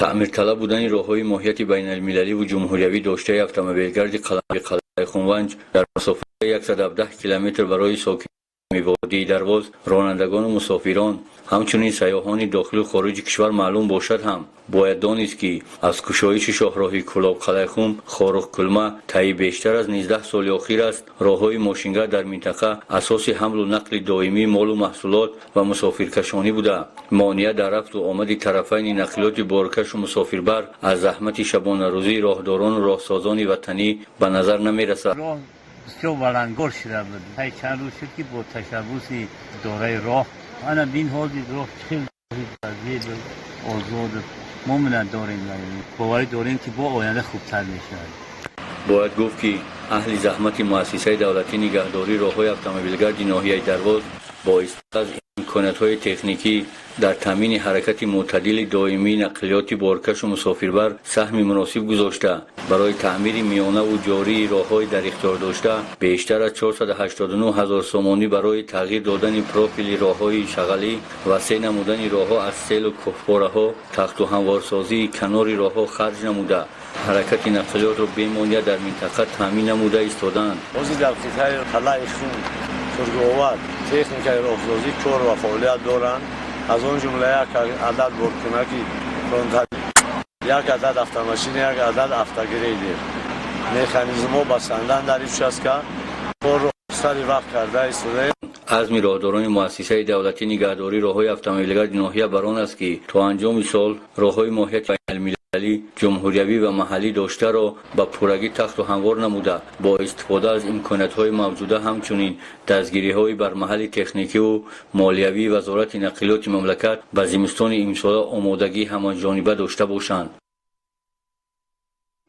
Таъмирталаб будани роҳҳои моҳияти байналмилаливу ҷумҳуриявӣ доштаи автомобилгарди Қалъаи Хум-Ванҷ дар масофаи 117 километр барои сокинони водии Дарвоз, ронандагону мусофирон, ҳамчунин сайёҳони дохилу хориҷи кишвар маълум бошад ҳам, бояд донист, ки аз кушоиши шоҳроҳи Кӯлоб, Қалъаи Хум, Хоруғ, Кулма таи бештар аз 19 соли охир аст роҳҳои мошингард дар минтақа асоси ҳамлу нақли доимии молу маҳсулот ва мусофиркашонӣ буда, монеа дар рафту омади тарафайни нақлиёти боркашу мусофирбар аз заҳмати шабонарӯзии роҳдорону роҳсозони ватанӣ ба назар намерасад. Роҳ бисёр валангор шуда буд. Ҳай, чанд рӯз шуд, ки бо ташаббуси идораи роҳ ана бин, ҳозир роҳ хел озод. Мо миннат дорем, боварӣ дорем, ки бо оянда хубтар мешавад. Бояд гуфт, ки аҳли заҳмати муассисаи давлатии нигаҳдории роҳҳои автомобилгарди ноҳияи Дарвоз бо истифода аз имкониятҳои техникӣ дар таъмини ҳаракати мӯътадили доимии нақлиёти боркашу мусофирбар саҳми муносиб гузошта, барои таъмири миёнаву ҷории роҳҳои дар ихтиёр дошта бештар аз 489 ҳазор сомонӣ, барои тағйир додани профили роҳҳои шағалӣ, васеъ намудани роҳҳо аз селу кӯҳпораҳо, тахту ҳамворсозии канори роҳҳо харҷ намуда, ҳаракати нақлиётро бемонеа дар минтақа таъмин намуда истодаанд. Ҳозир дар қитъаи Қалъаи Хум, Турговар техникаи роҳсозӣ кор ва фаъолият доранд. Аз он ҷумла як адад боркунаки фронтали, як адад автомашина, як адад автогрейдер, механизмҳо басандан дар участка корро сари вақт карда истодаем. Азми роҳдорони муассисаи давлатии нигаҳдории роҳҳои автомобилгарди ноҳия бар он аст, ки то анҷоми сол роҳҳои моҳияти байналмилалӣ, ҷумҳуриявӣ ва маҳаллӣ доштаро ба пуррагӣ тахту ҳамвор намуда, бо истифода аз имкониятҳои мавҷуда, ҳамчунин дастгириҳои бармаҳали техникиву молиявии Вазорати нақлиёти мамлакат, ба зимистони имсола омодагии ҳамаҷониба дошта бошанд.